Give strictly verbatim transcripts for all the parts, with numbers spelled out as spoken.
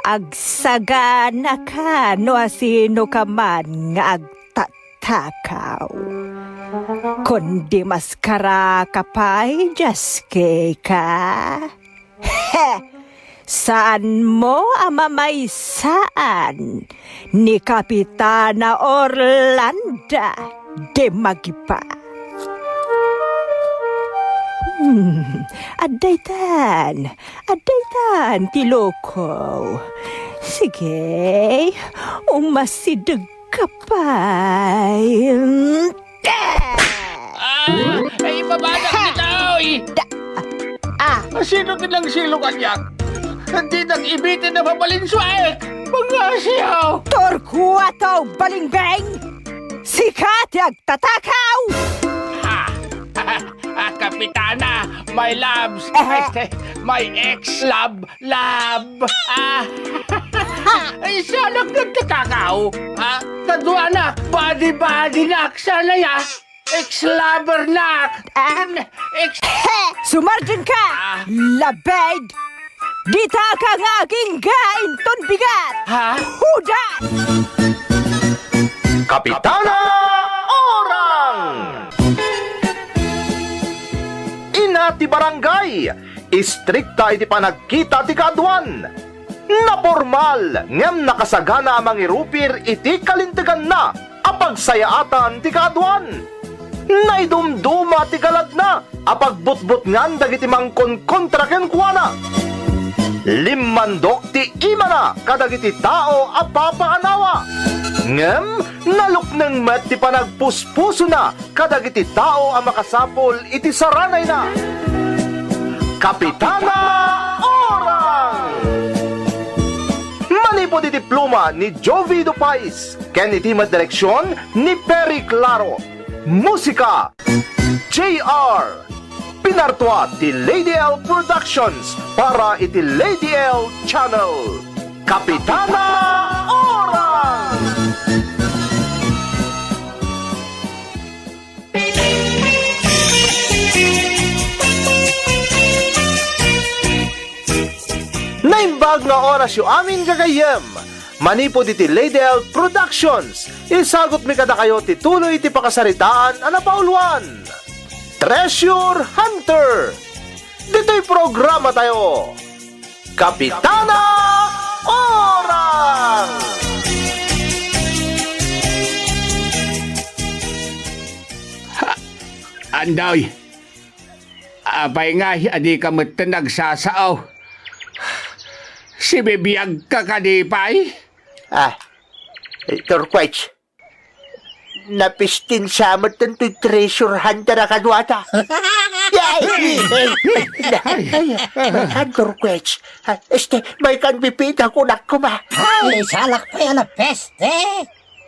agsagana ka no asino ka man nga agtatakaw. Kundi maskaraka pay, Jaskey ka? He! Saanmo a mamaysaan ni Kapitana Orlanda de Magipa. Hmm, addaytan, addaytan ti loko. Sige, umasideg ka pay. Ah, ay, ibabadak Ha! ditoy! Da-, ah. Sino ti nangsilu kaniak? Di nag-ibitin a mabalinsuaek! Mga siyaw! Torquato Balingbeng! Sika ti agtatakaw! Ha! Ah, Kapitana, my loves, Aha. este, my ex-love, love, ah, Ha! ay, siya nagtatakaw, ha? Kaduanak, body-body nak, sana ya? Ex-lover na! Ah. Ex- He! Sumardeng ka! Ah. Labed! Dita ka nga agingga inton bigat! Ha? Hudas! Kapitana Orang! Ina ti barangay, istrikta iti panagkita ti kaaduan. Napormal ngem nakasagana a mangirupir iti kalinteganna a pagsayaatan ti kaaduan. Naidumduma ti galadna a pagbutbutngan dagiti mangkonkontra kenkuana. Limmandok ti imana kadagiti tao a papaanawa. Ngem nalukneng met ti panagpuspusona kadagiti tao a makasapul iti saranayna. Kapitana Orang! Manipud iti pluma ni Jovi Dupais ken iti madireksion ni Perry Claro. Musika, J R. Pinartua ti Lady L Productions para iti Lady L Channel. Kapitana Orang! Naimbag nga orasyo amin, gagayyem. Manipud iti Lady L Productions, isagutmi kadakayo ti tuloy ti pakasaritaan a napauluan. Treasure Hunter! Ditoy programa tayo, Kapitana Orang! Ha, Andoy, apay ngay a dika metten nagsasao? Sibibiagka kadi pay? Ah, eh, Turquets, napistinsa met daytoy treasure hunter a kaduata. Yay! Ay, ay, ay, Turquets. Ah, este, maykan pipita kunak koma. Ay, salak pay a napeste.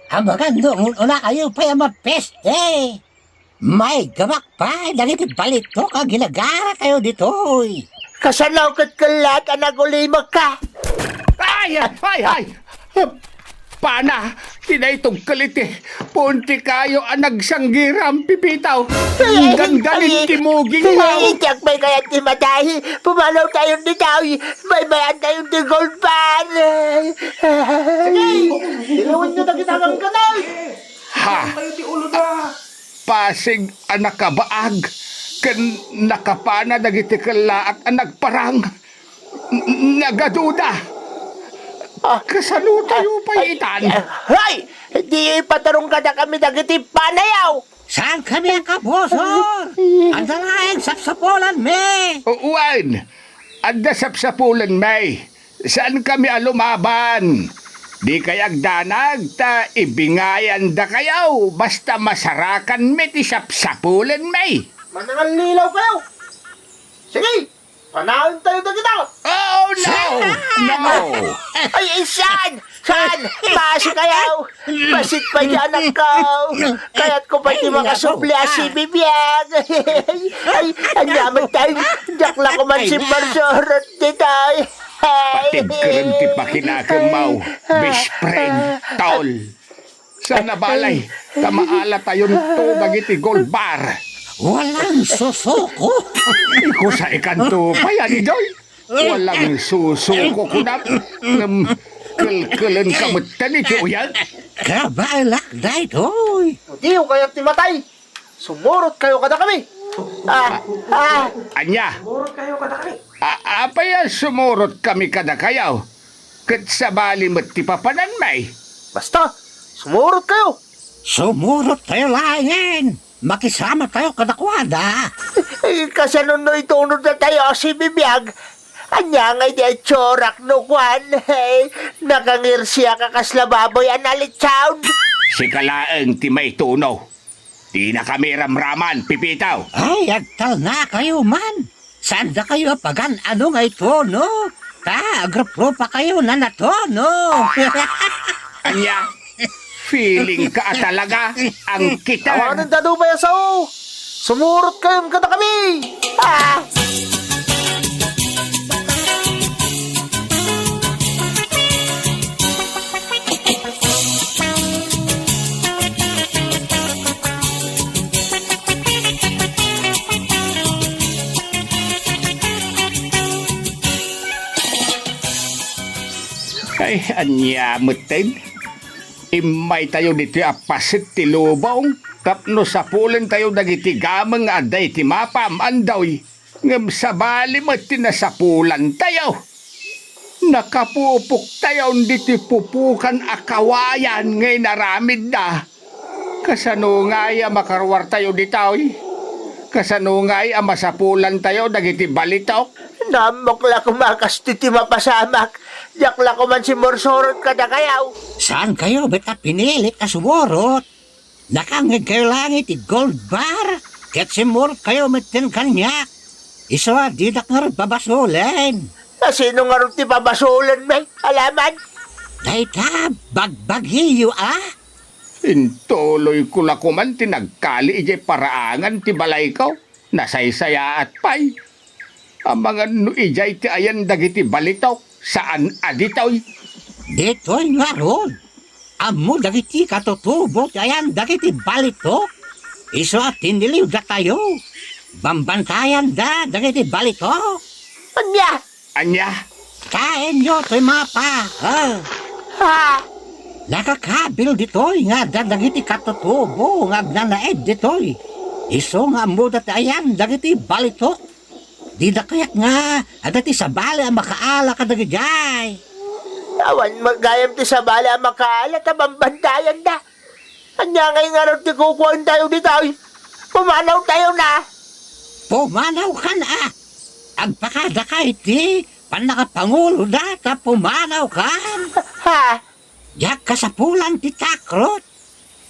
Amangan no un-unakayo pay a mapeste. Maigamak pay dagiti balitok a ginagarakayo ditoy. Kasano ket kellat a nagulimekka? Ay, ay, ay, ay! Pana, ti naitungkel iti puon ti kayo a nagsanggiram, pipitaw. Ay, ay, Gangganin ay, ti muging ay, maw. Ay, diak pay kayat ti matay. Pumanaw tayon ditoy. Baybayan tayon ti gold bar. Sige, ilawan nyo na kita ng kanal. Ha? Kayo ti ulo na. Pasig a nakabaag ken nakapana dagiti kellaat a nagparang. N-, nagaduda. Ah, Kasano tayo ah, pay ay, itan? Ah, hay! Di ipatarong kadakami dagiti panayaw! Saan kami ang kabusor? Anda laeng sapsapulan mi? Wen, adda sapsapulan mi. Saan kami a lumaban? Di kay agdanag ta ibingayan da kayo, basta masarakan mi ti sapsapulan mi. Manangallilaw kayo! Sige, panaen tayo dagita! Oh, no! No! Ay, ay, saan? Saan? Maasi kayo! Basit pa di anak ko! Kayat ko pa di makasubli a sibibiag! Ay, ay, anyaman tayo! Diak la ko man si Marsorot dito! Patigkeren ti pakinakemmaw, best friend, tol. Sana balay, ta maala tayonto dagiti gold bar. Walang susuko. Ikusa ikanto, payan, Joy. Walang susuko kunam, ngem kelkelenka metten iti uyag. Kabaelak daytoy. No diyo kayat ti matay, sumurot kayo kadakami. Ah, ah. Ania? A-, apay a sumurot kami kadakayo? Ket sabali met ti papananmi. Basta, sumurot kayo. Sumurot tayo laengen. Makisama tayo kadakuada. Eh, kasano no itunod na tayo a sibibiag? Ania nga iti itsurak no kuan? Hey, nakangirsiak a kasla baboy a nalitsaon. Sika laeng ti maituno. Dina kami ramraman, Pipito. Ay, agtalna kayo man. Saan da kayo apagan ano nga ituno? Ta, agruprupa kayo na natuno. Ania? Feeling ka a talaga ang kitang. Awanen ta dupay a sao. Sumurot kayon kadakami. Ah! Ay, ania metten? Immaytayo ditoy a paset ti lubong tapno sapulentayo dagiti gameng nga adda iti mapa, Mandoy. Ngem sabali met ti nasapulantayo. Nakapupoktayon ditoy pupukan a kawayan nga inaramidda. Kasano ngay a makaruartayo ditoy? Kasano ngay a masapulantayo dagiti balitok? Naammok la koma kas ti, ti mapasamak. Diak la koman simursurot kadakayo. Saan kayo met a pinilit a sumurot? Nakangngeg kayo laeng iti gold bar, ket simmurot kayo metten kaniak. Isu a didak ngarud pabasolen. A sino ngarud ti pabasolenmi, alaman? Dayta, bagbagiyo a? Intuloyko la koman ti nagkali idiay paraangan ti balayko. Nasaysayaat pay. Amangan no idiay ti ayan dagiti balitok, saan a ditoy. Ditoy ngarud, ammo dagiti katutubo ti ayan dagiti balitok. Isu a tiniliwdatayo. Bambantayanda dagiti balitok. Ania? Ania? Kaenyo toy mapa, ha? Ha? Nakakabil ditoy nga adda dagiti katutubo nga agnanaed ditoy. Isu nga ammoda ti ayan dagiti balitok. Dida kayat nga adda ti sabali a makaala kadagijay. Awan met gayam ti sabali a makaala ta bambantayanda. Ania ngay ngarud ti kukuentayo ditoy? Pumanawtayo na. Pumanawkan a. Agpakadaka iti pannakapanguloda ta pumanawkan. Ha? Diak kasapulan ti takrot.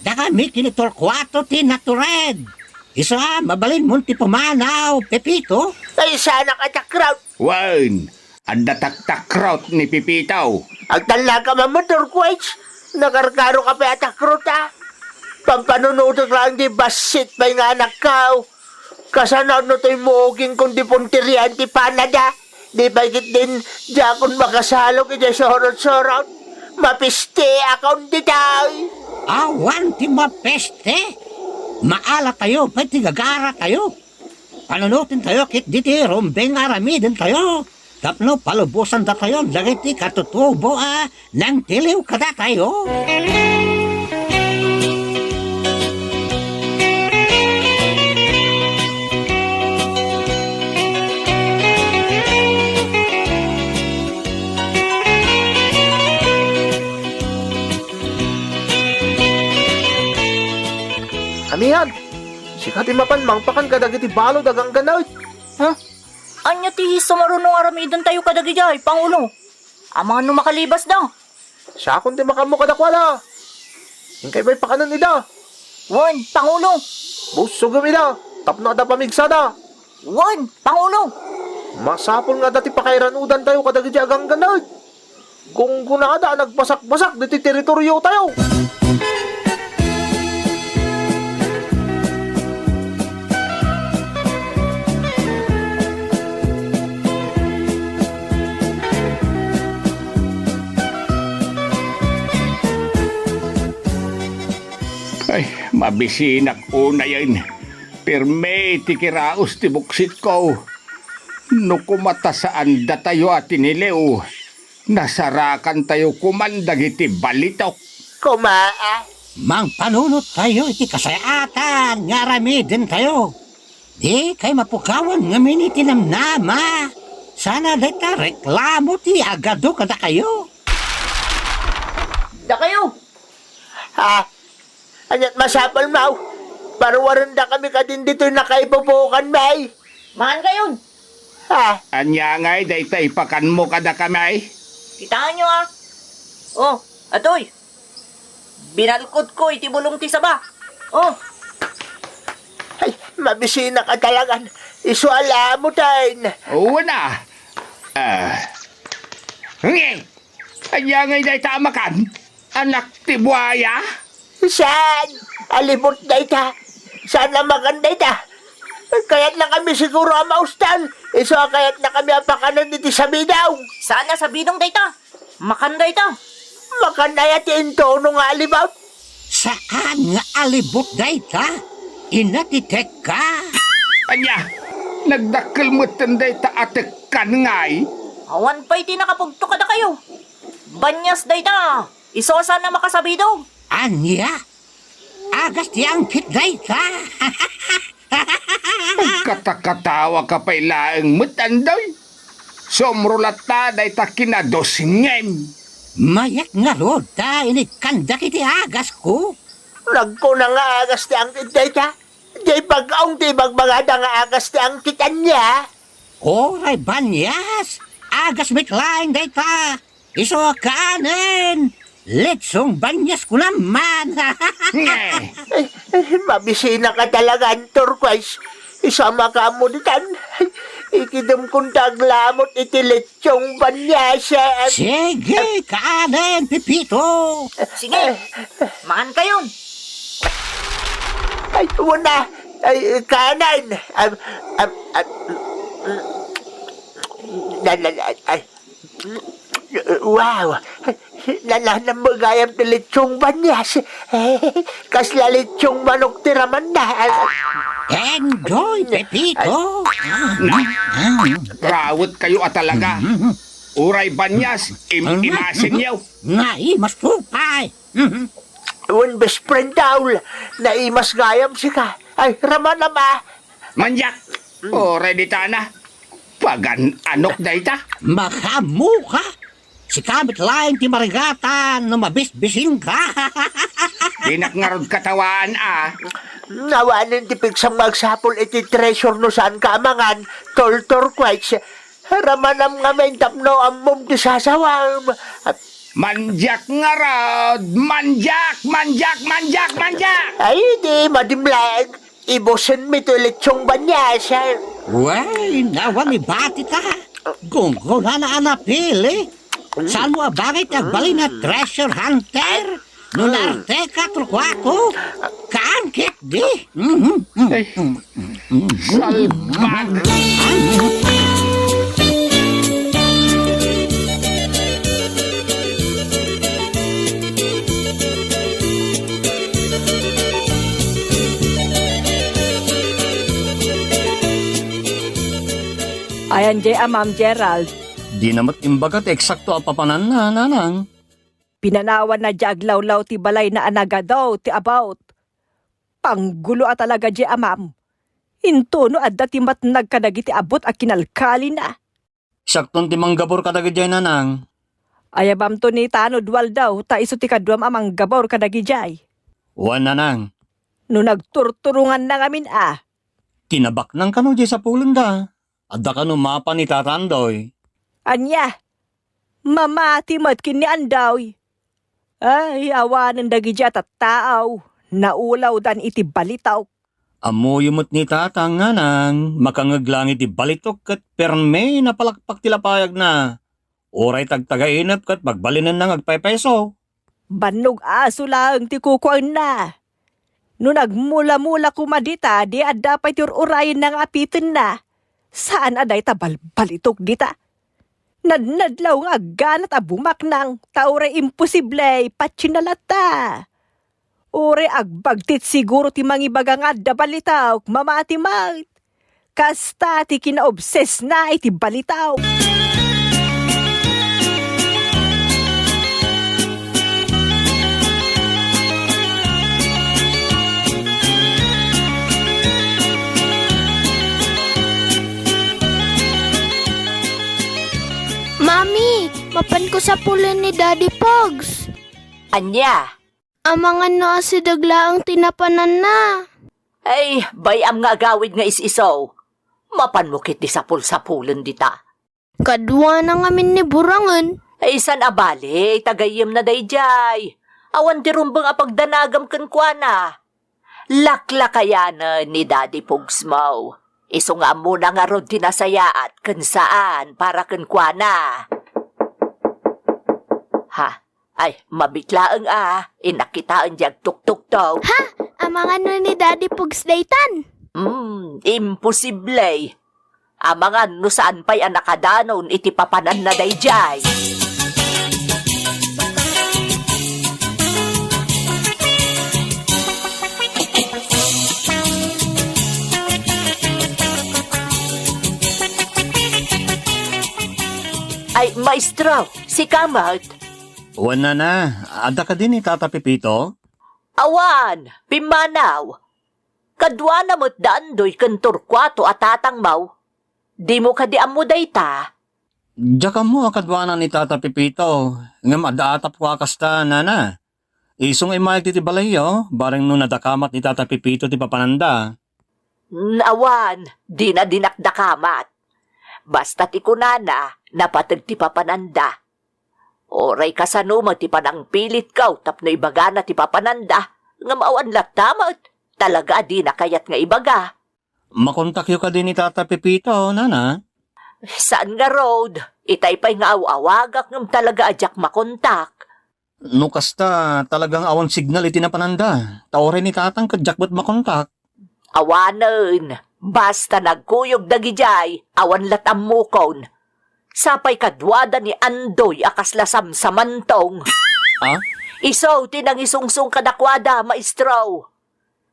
Dakami ken ni Torcuato ti natured. Isu a, mabalinmon ti pumanaw, Pepito. Ay, saanak a takrot. Wen, adda taktakrot ni Pepito. Agtalnaka man, Torcuato. Nakarkaroka pay a takrot, a. Pampanunotek laeng ti bassit pay nga anakko. Kasano no toy muugingkon ti punterian ti panada? Di pay ketdin, diakon makasalog idiay surot-surot. Mapisteakon ditoy. Awan ti mapiste. Maalatayo pay ti gagaratayo. Panunotentayo ketdi ti rumbeng nga aramidentayo. Tapno palubosandatayo dagiti katutubo a nangtiliw kadatayo. Anian? Sika ti mapan mangpakan kadagiti balud a gangganawid. Ha? Ania ti sumaruno nga aramidentayo kadagijay, Pangulo? Amangan no makalibasda. Siakon ti makaammo kadakuada. Inkay pay pakanen ida. Wen, Pangulo. Bussogem ida, tapno adda pamigsada. Wen, Pangulo. Masapul nga adda ti pakairanudantayo kadagiti agangganawid. Gunggonada a nagbasakbasak ditoy teritoriotayo. Ay, mabisinak unayen. Pirme ti kiraos ti buksitko. No koma ta saandatayo a tiniliw, nasarakantayo koman dagiti balitok. Koma, a? Mangpanunottayo iti kasayaatan nga aramidentayo. Dikay mapukawan ngamin iti namnama. Sana dayta reklamo ti agadu kadakayo. Dakayo! Ha? Ania't masapulmo? Parwarendakami kadin ditoy nakaipupuokanmi. Mangankayon. Ha? Ania ngay dayta ipakanmo kadakami? Kitaenyo, a. O, atoy. Binalkotko iti bulong ti saba. O. Ay, mabisinaka talagan. Isu a lamutan. Wen a. A. Nge! Ania ngay dayta a makan? Anak ti buaya? Saan? Alibut dayta. Saan a makan dayta? Kayatnakami siguro a maustan. Isu a kayatnakami a pakanen iti sabidong. Saan a sabidong dayta? Makan dayta. Makan aya ti intono nga alibut? Saan nga alibut dayta? Ina ti tekka. Ania, nagdakkel metten dayta a tekkan ngay? Awan pay ti nakapugto kadakayo. Banias dayta. Isu a saan a makasabidong. Ania? Agas ti angkit dayta. Agkatakatawaka pay laeng met, Andoy. Sumro latta dayta kinadusngem. Mayat ngarud ta inikkanda iti agasko. Nagkuna nga agas ti angkit dayta. Di bag-ong ti ibagbagada nga agas ti angkit, ania? Uray banias, agas met laeng dayta. Isu a kanen, lechong banias kunam man. Nge! Ay, ay, mabisinaka talaga, Turquoise. Isu a makaammo ditan. Ikidemkon ta aglamut iti lechong banias, eh. Sige, kanen, Pepito. Sige, mangankayon. Ay, wen a. Ay, kanen. Am, am, am, na, na, na, ay. Wow! Nalaanam gayam ti lechong banias. Kasla lechong manok ti ramanna. Enjoy, Pepito! Na, rawetkayo a talaga. Uray banias, im-, imasenyo. Naimasko pay. Wen best friend daw, naimas gayam sika. Ay, ramanam a. Manyak! Uray dita na. Pagan-anok dayta. Makaammoka? Sika met laeng ti marigatan no mabisbisinka. Dinak ngarud katawaan a. Awanen ti pigsam nga agsapul iti treasure no saanka a mangan, Tol Turquoise. Ramanam ngamin tapno ammom ti sasawam. Mandiak ngarud! Mandiak! Mandiak! Mandiak! Mandiak! Ay, di madimlag. Ibusenmi toy lechong banias. Wen, awan ibatika. Gunggonana a napili. Saanmo a bagay ti agbalin a treasure hunter? No naarteka, trukuako, kaan ketdi. Mhm. Ay, salbag! Ayan jay amam, Gerald. Dina met imbaga ti eksakto a papananna, nanang. Pinanawanna jay aglawlaw ti balayna a nagadu ti about. Panggulo a talaga jay amam. Intono adda ti matnag kadagiti abut a kinalkalina. Siakton ti manggabur kadagijay, nanang. Ayabamto ni Tanod Waldaw, ta isu ti kaduam a manggabur kadagijay. Wen, nanang. No nagturturonganna ngamin a. Kinabaknang kano jay sapulenda. Adda kano mapan ni Tata Andoy? Ania? Mamati met ken ni Andoy. Ay, awanen dagijay a tattaaw, naulawdan iti balitok. Ammoyo met ni Tata, nanang, makangeg laeng iti balitok ket permi napalakpak ti lapayagna. Uray tagtagainep ket pagbalinenna nga agpaypayso. Bannog aso laeng ti kukuaenna. No nagmulamula koma dita, di adda pay ti ur-urayenna nga apitenna. Saan a dayta balbalitok dita. Nadnadlaw nga agganat a bumaknang, ta uray imposible, patien na latta. Uray agbagtit siguro ti mangibaga nga adda balitok, mamati met. Kasta ti kinaobsesna iti balitaok. Mami, mapanko sapulen ni Daddy Pogs. Ania? Amangan no asideg laeng ti napananna. Ay, bay-am nga agawid nga is-iso. Mapanmo ketdi sapul-sapulen dita. Kaduana ngamin ni Burangen. Ay, saan a bale, tagayemna daydiay. Awan ti rumbeng a pagdanagam kenkuana. Laklakayanen ni Daddy Pogsmo. Isu nga ammona ngarud ti nasayaat ken saan para kenkuana. Ha? Ay, mabiit laeng a, innak kitaen diay agtuktuktok. Ha? Amangan no ni Daddy Pogs daytan? Hmm, imposible. Amangan no saan pay a nakadanon iti papananna daydiay. Ay, maestro, sika met? Wen, nana, adda kadi ni Tata Pepito? Awan, pimmanaw. Kaduana met da Andoy ken Torcuato a tatangmo. Dimo kadi ammo dayta? Diak ammo a kaduana ni Tata Pepito, ngem adda atapko a kasta, nana. Isu nga immayeg ti balayyo, bareng no nadakamat ni Tata Pepito ti papananda. N-, awan, dina dinak dakamat. Basta ti kunana, napateg ti papananda. Uray kasano met ti panangpilitko tapno ibagana ti papananda, ngem awan latta met. Talaga a dina kayat nga ibaga. Makontakyo kadi ni Tata Pepito, nana? Saan ngarud, itay pay nga aw-awagak ngem talaga a diak makontak. No kasta, talaga nga awan signal iti napananda. Ta uray ni Tatang ket diak met makontak. Awanen, basta nagkuyog dagidiay, awan lat ammokon. Sapay kaduada ni Andoy a kasla samsamantong. Ah? Isu ti nangisungsong kadakuada, maestro.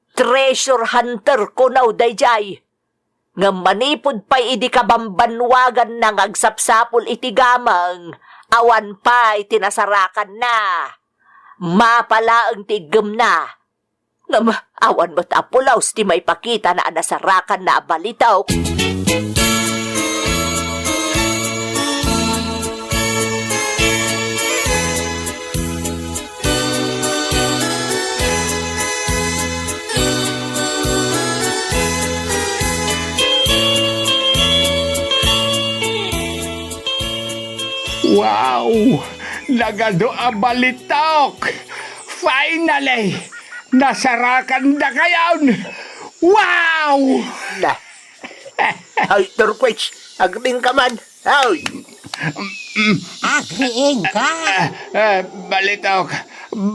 Treasure hunter kuno daydiay. Ngem manipud pay idi kabambanwaganna nga agsapsapul iti gameng, awan pay ti nasarakanna. Mapa laeng ti iggemna. Ngem awan met a pulos ti maipakitana a nasarakanna a balitok. Wow! Nagadu a balitok! Finally! Nasarakandakayon! Wow! Na. Ay, Turquets, agding ka man. Ay! Agriing ka! Ah, ah, balitok!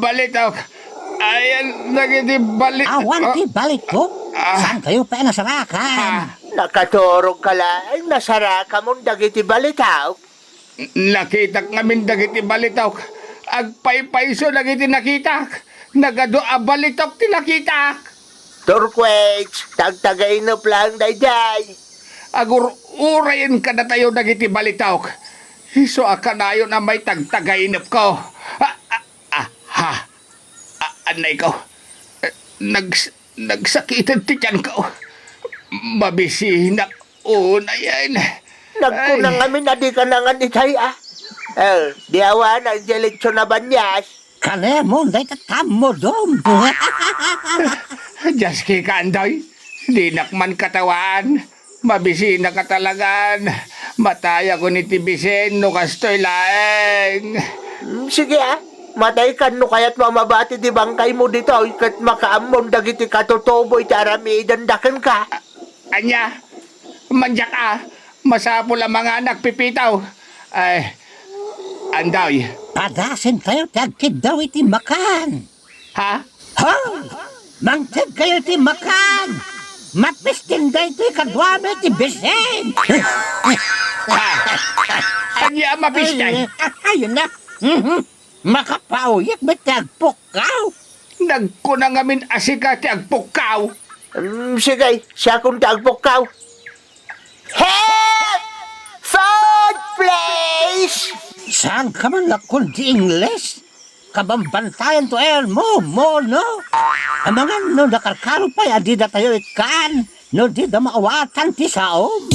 Balitok! Ayan, dagiti balitok! Awan ti balitok? Ah. Saan kayo pa nasarakan? Ah. Nakaturog ka laeng, nasarakamon dagiti balitok? Nakitak ngamin dagiti balitok. Agpaypayso dagiti nakitak. Nagadu a balitok ti nakitak. Turquets, tagtagainep laeng daydiay. Agur-urayen kadatayo dagiti balitok. Isu a kanayon a maitagtagainepko. Ah, ah, ah, ha. Ah, anay ko. Eh, nags-, nagsakiten ti tiyanko. Mabisinak unayen. Nagkuna Ay. Ngamin a di ka nangan itay, ah. Eh, di awan ang jelitso na banyas. Kanemon, day tatamodom. Dias ki ka, Andoy. Dinak man katawaan. Mabisinak a talagan. Matayakon iti bisin no kastoy laeng. Mm, sige, ah. Mataykan no kayat mo a mabati ti bangkaymo ditoy ket makaammon dagiti katutubo iti aramidenda kenka. A-, ania? Mandiak a, masapul a manganak, Pepito. Ay, Andoy. Padasen kayo ti agkiddaw iti makan. Ha? Ha? Mangted kayo ti makan! Mapistin daytoy kaduami ti bisin! Ah, ania a mapistin? Ay, ayun na. Mhm. Makapauyek met ti agpukkaw. Nagkuna ngamin a sika ti agpukkaw. Mm, sige, siakon ti agpukkaw. Help! Food, please! Saan ka man lakkon ti Ingles? Kabambantayan to air mo, mono? Amangan no nakarkaro pay a dida tayo ikkan, no dida maawatan ti saom.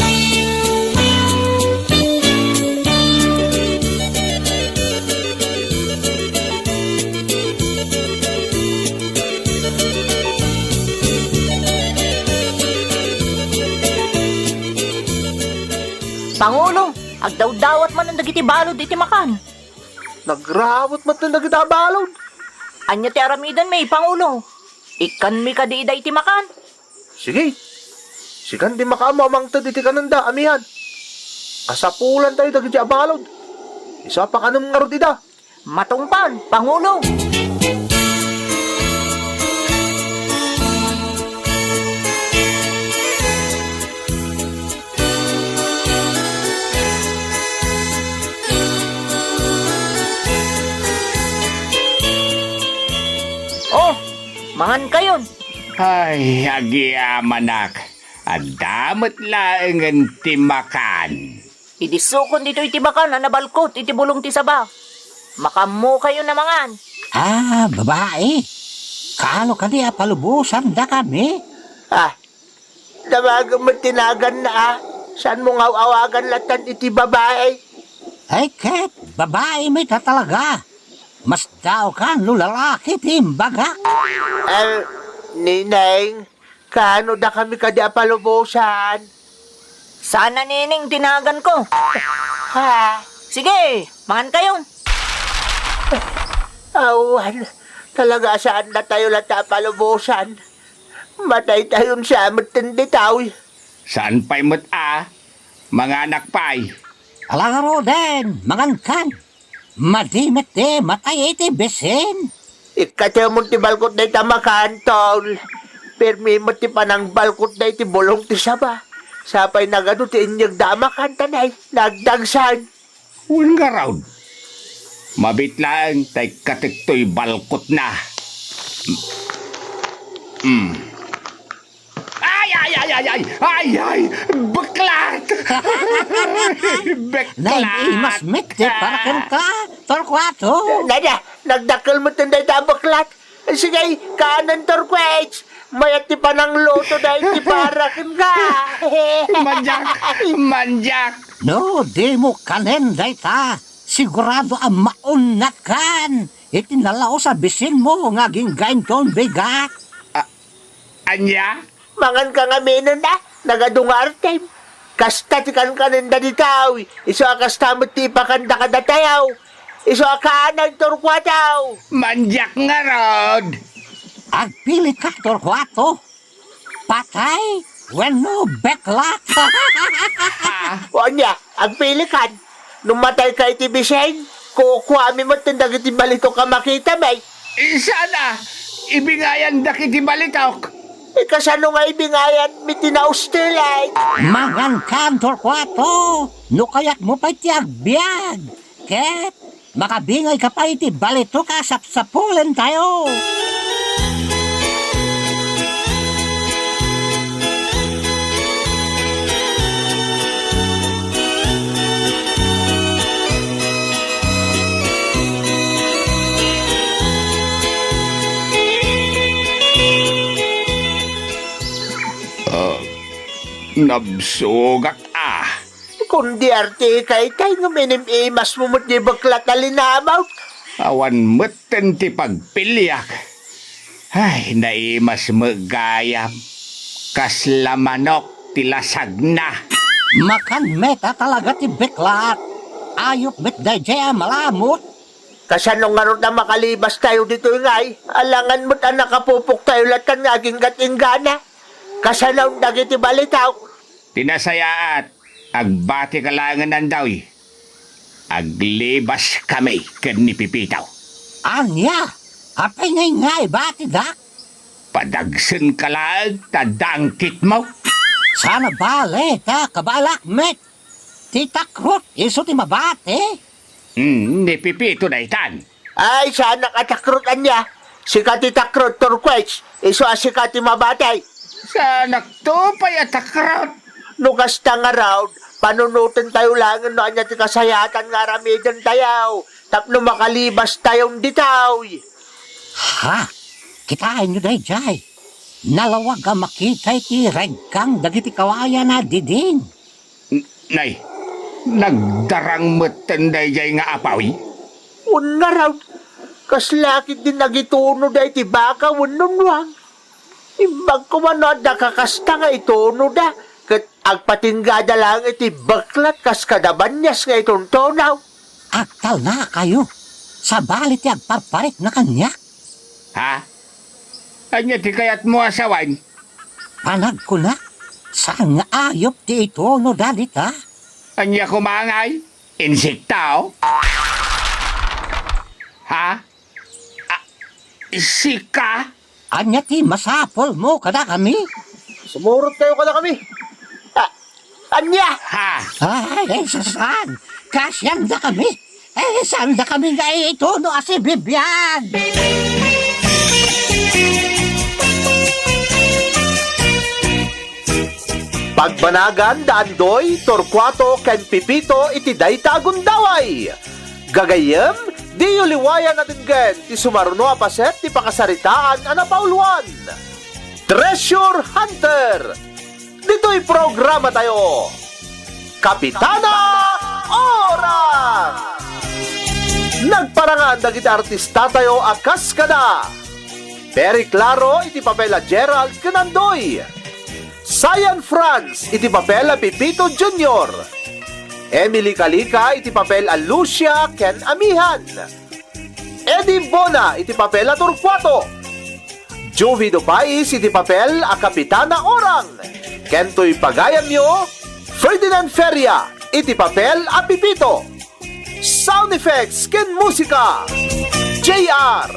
Pangulo, agdawdawat manen dagiti balud iti makan. Nagrawet met dagiti balud. Ania ti aramiden mi, Pangulo? Ikkanmi kadi ida iti makan? Sige. Sikan ti makaammo a mangted iti kanenda, amian. Kasapulan tayo dagiti abalod. Isu a pakanem ngarud ida. Matungpal, Pangulo. Oh, mangan kayon. Ay, agyamanak. Adda met laengen ti makan. Idi sukon ditoy ti bakan a nabalkot iti bulong ti saba, makaammo kayon a mangan. Ah, babai. Kaano kadi a palubosan dakami? Ah, damagen met ti naganna, ah. Saan mo nga aw-awagan latan iti babai? Ay, ket babai met a talaga. Mas dao kan no lalaki ti imbagak. Ah, Nineng, kaano dakami kadi a palubosan? Saan a Nineng ti naganko. Ha? Sige, mangan kayon. Awan, talaga a saan na tayo lata a palubosan. Matay tayon sa met ten ditoy. Saan pay met a? Manganak pay. Ala ngaruden, mangankan. Madi met ti matay iti bisin. Ikkatemon ti balkot dayta makan, tol. Permi met ti panangbalkot dayta bulong ti saba. Sapay nagadu ti inyegda a makan, ta nay, nagdagsan. Wen ngarud, mabit laeng ta ikkatektoy balkotna. Mm. Ay, ay, ay, ay, ay! Ay, ay! Beklat! Beklat! Naimas met ti para kenka, Torquato. Nada, nagdakkel met dayta a beklat. Sige, kanen, Torquates. Mayat ti panangluto dayta para kenka. Mandiak! Mandiak! No, dimo kanen dayta. Sigurado a maunnakan iti nalaus a bisinmo nga agingga inton bigat. A-, ania? Manganka ngamin a, nagadu nga artem. Kasta ti kankanenda ditoy, isu a kasta met ti ipakanda kadatayo. Isu a kanen, Torquato. Mandiak ngarud. Agpilika, Torquato. Patay wenno beklat? O ania, agpilikan? No matayka iti bisin, kukuami met dagiti balitok a makitami. Saan a, ibingayandak iti balitok. Kasano nga ibingayanmi ti naustilen? Mangankan, Torquato, no kayatmo pay ti agbiag. Ket makabingayka pay iti balitok a sapsapulentayo. Ah, nabsogak a. Kundi artikay tay ngem inim-imasmo met di beklat a linamok. Awan metten ti pagpiliak. Ay, naimas met gayam. Kasla manok ti lasagna. Makan met a talaga ti beklat. Ayup met daydiay a malamut. Kasano ngarud a makalibastayo ditoy ngay? Alangan met a nakapupoktayo latan nga aginggat-inggana. Kasano dagiti balitok? Ti nasayaat, agbatika laengen, Andoy. Aglibaskami ken ni Pepito. Ania? Apay ngay nga ibatidak? Padagsenka laeng ta dangkitmo. Saan a bale ta kabalak met. Ti takrot isu ti mabati. Hmm, ni Pepito daytan. Ay, saanak a takrot ania? Sika ti takrot, Turquets. Isu a sika ti mabati. Saanakto pay a takrot. No kasta ngarud, panunotentayo laengen no ania ti kasayaatan nga aramidentayo tapno makalibastayon ditoy. Ha? Kitaenyo daydiay. Nalawag a makita iti reggang dagiti kawayan a didin. N-, nay, nagdarang metten daydiay nga apaw. Wen ngarud, kasla ketdi nagitunoda iti baka wenno nuang. Imbag koma no adda kakasta nga itunoda, ket agpatinggada laeng iti beklat kas kada banias nga ituntunaw. Agtalnakayo, sabali ti agparparikna kaniak. Ha? Ania ti kayatmo a sawen? Panagkunak, saan nga ayup ti itunoda dita? Ania koma ngay? Insekto? Ha? Ah, sika? Ania ti masapulmo kadakami? Sumurottayo kadakami. Ah, ania? Ha? Ay, saan? Kasiandakami. Eh, saandakami nga ituno a sibibiag. Pagbanagan da Andoy, Torcuato, ken Pipito iti dayta a gundaway. Gagayyem, diyo liwayan a denggen ti sumaruno a paset ti pakasaritaan a napauluan. Treasure Hunter! Ditoy programatayo, Kapitana Oras! Nagparangan dagiti artistatayo a kas kada Perry Claro iti papel a Gerald ken Andoy, Cyan Franz iti papel a Pipito Junior, Emily Calica iti papel a Lucia ken Amihan, Eddie Bona iti papel a Torcuato, Juvie Dupais iti papel a Kapitana Orang, ken toy pagayamyo, Ferdinand Feria iti papel a Pipito. Sound effects ken musika, J R.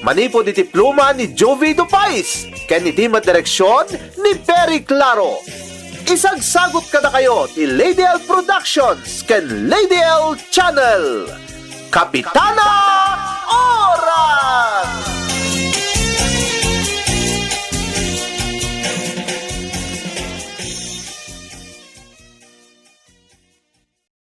Manipud iti pluma ni Juvie Dupais ken iti met direksion ni Perry Claro. Isagsagut kadakayo ti Lady L Productions ken Lady L Channel. Kapitana Oras!